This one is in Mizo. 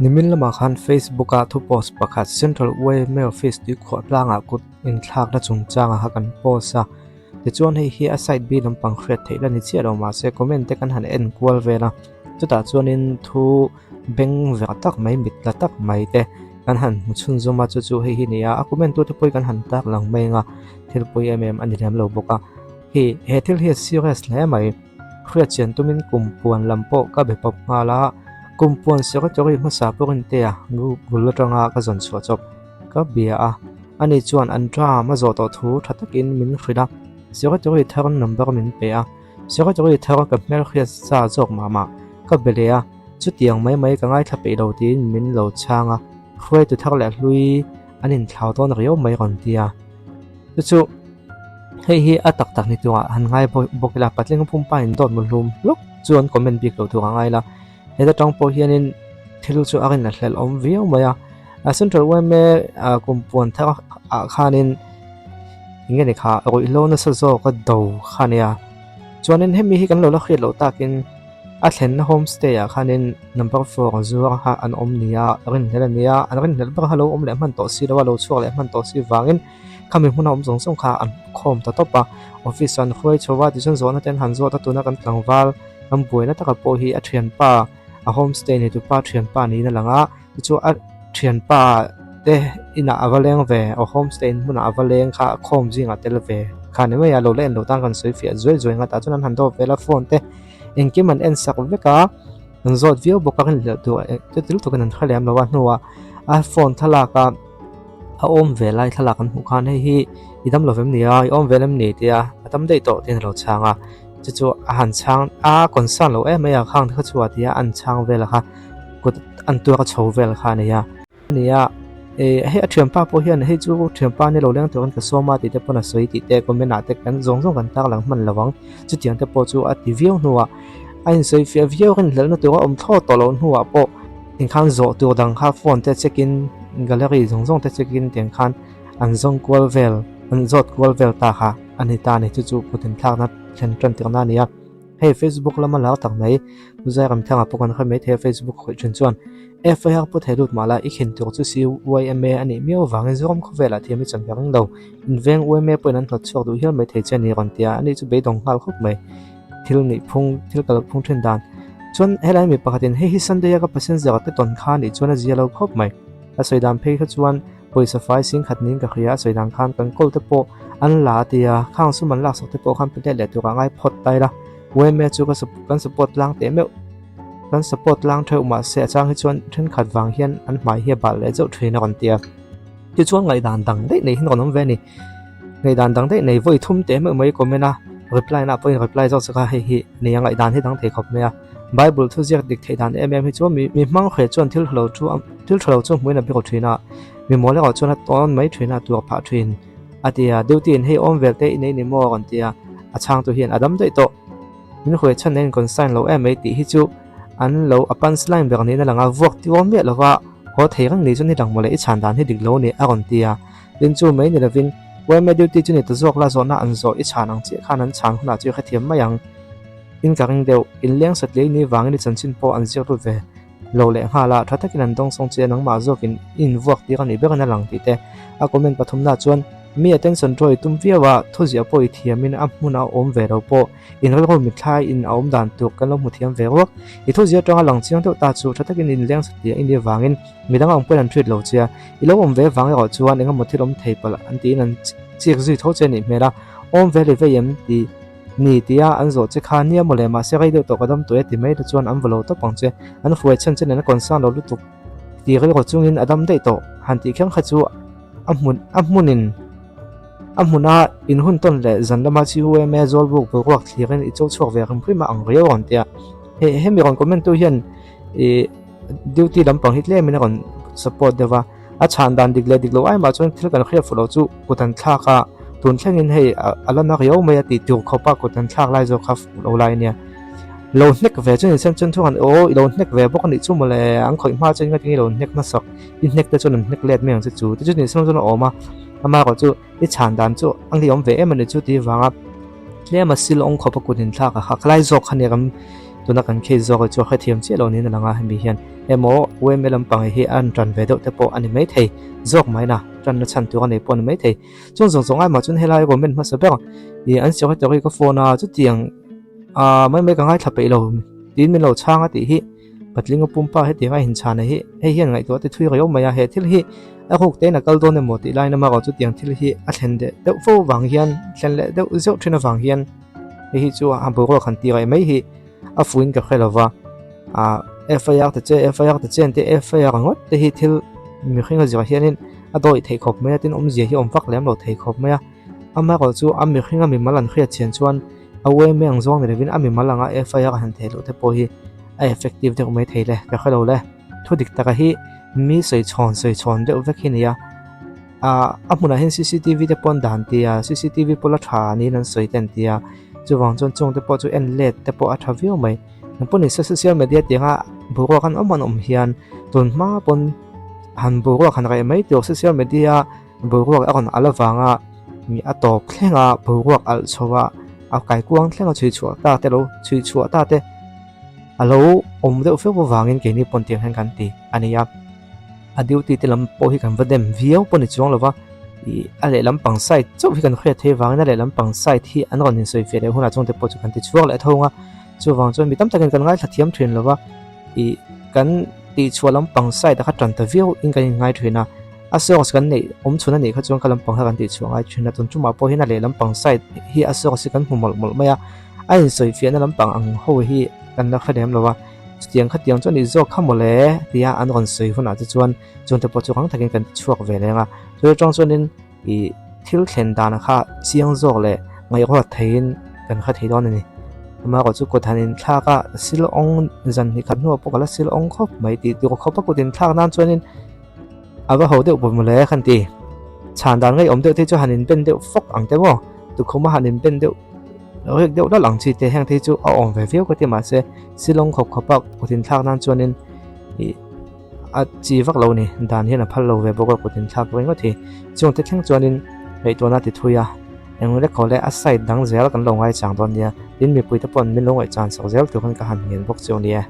Nimin lamah khan Facebook-a thu post pakhat Central YMA Office tuikhuah tlangah kut inthlakna chungchangah kha kan post a. Tichuan hei hi a side B lampang hriat theih la ni chiah lo mahse comment te kan han en kual vel a. Chutah chuanin thu beng verh tak mai mit la tak mai te kan han hmu chhunzawm a chu chu hei hi ni a a comment tute pawh hi kan han tak lang mai ang a thil pawi em em a ni lem lo bawk a. Hei he thil hi a serious hle mai. Hriat chian tumin kum puan lam pawh ka be pawp nghal a, kum puan secretary hmasa pawh rintea Google atanga ka zawn chhuah chawp ka bia a, ani chuan an term a zawh tawh thu tha takin min hrilh a, secretary thar number min pe a, secretary thar ka hmelhriat sa zawk mah mah ka be leh a, chutiang mai mai ka ngaithla peih lo tiin min lo chhang a, hruaitu thar leh hlui an inthlau dawn riau mai rawn ti a, chu chu. Hei hi a tak tak ni turah han ngai bawk ila patling pumpa in dawt mu hlum hluk chu an comment bik lo tur a ngai la heta tang pawh hianin thil chu a rin a hlelh awm viau mai a a central yma ah kum puan thar ah khanin eng nge ni kha ruihhlo nasa zawk a do kha ania chuanin hemi hi kan lo la hriat loh takin a thlenna homestay ah khanin number 4 zuar kha an awm nia rinhlelh a nia an rinhlelh ber kha lo awm leh hman tawh si lo a lo chhuak leh hman tawh si vangin. Khami hmuna awm zawng zawng kha an khawm ta tawp a, office an hruai chho a, tichuan zawhna te an han zawt a, tuna kan tlangval kan buaina taka pawh hi a thianpa a homestay nei tupa thianpa niin a lang a, tichuan a thianpa te inah a va leng ve aw homestay in hmunah a va leng kha a khawm zingah tel ve kha ni mai a, lo la en lo tan kan sawi fiah zuai zuai nghat a, chuan an han dawp vel a phone te engkim an en sak vek a, an zawt viau bawk a, rinhlelh tur chuti lutuk in an hre lem lo a hnuah a phone thlalak a. A awm ve lai thlalak an hmuh khan hei hi i dam lo vem ni a i awm vel em ni tia a tam daih tawh tiin a lo chhang a chu chu a han chhang a concern lo em mai a khang te kha chu a tia an chhang vel kha kut an tuar a chho vel kha a ni a ni a eh hei a thianpa pawh hian hei chu thianpa ni lo leng turin ka sawm a tih te pawn a sawi tih te comment ah te kan zawng zawng kan tar lang hman lo ang chutiang te pawh chu a ti viau hnuah a insawi fiah viau rinhlelhna tur a awm thlawt tawh loh hnuah pawh. Tinkhan zawh tur dang kha phone te check in gallery zawng zawng te check in tiang khan an zawng kual vel an zawt kual vel ta kha a ni ta a ni chu chu kut inthlakna thlen tan tirna a ni a hei facebook lama lar tak mai Zairamthanga pawh kan hre mai thei a facebook khawih thin chuan FIR pawh thei lut mah la i khin tur chu CYMA a nih miau avangin Zoram khawvelah thiam i chan ka ring lo inveng YMA pawhin an hnawt chhuak duh hial mai thei che a ni rawn ti a ani chu beidawng nghal khawp mai. Thil nih phung, thil kal phung thin dan. Chuan helai mi pakhatin hei hi Sunday a ka passenger te tawn kha nih chuan a zia lo khawp mai. A sawi dan phei kha chuan pawisa fai sing khat niin ka hria a sawi dan khan kan call te pawh an la a tia khang sum an laksak te pawh khan pe let leh turah ngai phawt ta ila. Yma chu ka kan support tlang teh meuh kan support tlang theuh mahse a chang hi chuan thenkhat vang hian an hmai hi a bal leh zauh thin a rawn ti a. Tichuan ngaihdan dang daih nei hi an rawn awm ve a ni. Ngaihdan dang daih nei vawi thum teh meuh mai comment a reply na pawhin reply zawk chak a hei hi nei a ngaihdan hi dang thei khawp mai a bible thu ziak dik theih dan em em hi chu mi mi hmang hreh chuan thil thalo chu thil thalo chu hmuin a biak thin a mi mawl erawh chuan a tawn mai thin a tuar phah thin a ti a duty in hei awm vel te i nei ni maw a rawn ti a a chhang tu hian a dam daih tawh min hruai chhan nen concern lo em mai tih hi chu an lo a punch line ber niin a lang a vuak tir miah lova haw thei reng ni chu ni lang mawle i chhan dan hi dik lo a ni a rawn ti a. Tin chu mai ni lovin yma duty chu ni ta zawk la zawhna an zawh i chhan ang chiah khan an chhan hunah chu i hrethiam mai ang. In ka ring deuh, in leng sat lei ni vangin i chanchin pawh an ziak lut ve lo leh nghal a, tha takin an dawng sawng che a nangmah zawkin i invuak tir a nih ber in a lang tih te a comment pathumna chuan mi attention draw i tum viau a, thuziah pawh i thiamin a hmun a awm ve lo pawh. In rilru mithlai in a awm dan tur kan lo hmu thiam ve ruak. I thuzia atanga lang chiang deuh ta chu tha takin in leng satliah i nih avangin midang ang pawhin an treat lo che a. I lo awm ve vang erawh chuan eng emaw thil awm thei palh an tiin an chik zui tho che a nih hmel a. Awm ve leh vei em ti ni tia an zawh che kha nia mawle mahse rei deuh tawh ka dam tawh e ti mai te chuan an va lo tawp ang che. An hruai chhan che nen a concern lo lutuk ti rilru chungin a dam daih tawh han tih kher kha chu a hmun a hmunin A hmuna in hun tawn leh zan lama CUMA Zawlbuk boruak thlirin i cho chhuak ve rim rim a ang riau rawn ti a. Hei hemi rawn comment tu hian i duty lampang hi tlemin a rawn support deuh a. A chhan dan dik leh dik lo ai mah chuan thil kan hriat fuh loh chu kut an thlak a, tun thlengin hei a la na riau mai a tih tur khawp a kut an thlak lai zawk kha fuh lo lai ania. Lo hnek ve chu ni sen chuan thu han aw i lo hnek ve bawk a nih chu mawle an khawih hma chuan engati nge i lo hnek hmasak i hnek te chuan an hnek let mai ang che chu ti chu ni sen chuan a awm a. Amaherawh chu i chhan dan chu a ngeiawm ve em a ni chu tih vanga tlem a sil awng khawp a kut inthlak a kha khalai zawk kha nia kan tuna kan case zawk hi chu a hrethiam chiah lo niin a lang a hemi hian. Emaw yma lampang hi an tan ve deuh te pawh a ni maithei zawk mai na, tanna chhan tur a nei pawh a ni maithei. Chuan zawng zawng aimah chuan helai comment hmasa ber ih an secretary ka phone a chutiang ah mai mai ka ngaithla peih lo tiin min lo chhang a tih hi patling a pumpa hetiang a inchhana hi hei hian ngaihtuah te thui riau mai a, he thil hi a ruk tein a kal dawn emaw tih lain amarawh chutiang thil hi a thlen leh deuh fo vang hian thlen leh deuh zeuh thin avang hian hei hi chu a boruak han tih reh mai hi. A fuin ka hre lova, ah FIR te che FIR te chen te FIR ngawt te hi thil mihring a zirah hianin a dawih theih khawp mai a, tin awmzia hi awm vak lem lo thei khawp mai a. Amaherawh chu a mihring a mimal an hriat chian chuan a uaime ang zawng ni lovin a mimal anga FIR a han theih loh te pawh hi a effective deuh mai thei le, ka hre lo le. Thu dik taka hi mi sawi chhawn sawi chhawn deuh vek hi nia. Ah a hmunah hian cctv te pawh an dan tia cctv pawh la tha niin an sawi te an tia chuvang chuan chung te pawh chu en let te pawh a tha viau mai engpawh ni se social media tianga boruak an awm an awm hian tun hma pawn han boruak han reh mai tur social media boruak a rawn alh avanga mi a tawp thleng a boruak alh chho a a kaikuang thleng a chhui chhuah ta te lo chhui chhuah ta te a lo awm deuh feuh avangin keini pawn tiang hian kan ti a ni a. A duty te lam pawh hi kan va dem viau pawh ni chuang lova ih a lehlam pang side chauh hi kan hriat theih avangin a lehlam pang side hi an rawn insawi fiah leh hunah chuan te pawh chu kan ti chhuak leh thung a, chuvang chuan mi tam takin kan ngaithla thiam thin lova ih kan tihchhuah lampang side a kha tan ta viau in kan inngai thin a, a source kan neih awm chhun a nih kha chuan ka lampang kha kan tihchhuah ngai thin a, tun tumah pawh hian a lehlam pang side hi a source hi kan hmu mawlh mawlh mai a, a insawi fiahna lampang ang ho hi kan la hre lem lo a. Chutiang khatiang chu a nih zawk kha mawle tia an rawn sawi hunah te chuan chungte pawh chu rang takin kan ti chhuak ve leng a. Chu atang chuanin ih thil thlen dana kha chiang zawk leh ngaihruat theiin kan hre thei dawn a ni. Amaherawh chu kut han inthlak a sil awng zan hnih khat hnuah pawh ka la sil awng khawp mai tih tur khawp a kut inthlak nan chuanin a va ho deuh bawk mawle khan ti. Chhan dan ngaihawm deuh te chu han inben deuh fawk ang te maw tukhuma han inben deuh Riak deuh lalh ang chi te heng te hi chu a awm ve viau ka ti mahse Shillong khawp khawpa kut inthlak nan chuanin ih a chi vak lo ni dan hian a phal lo ve bawk a kut inthlak ringawt hi chung te thleng chuanin ngaihtuahna ti thui a eng lek haw leh a side dang zel kan lo ngaichang dawn nia tin mipui te pawh min lo ngaihchan sak zel tur khan ka han ngen bawk chu a ni e.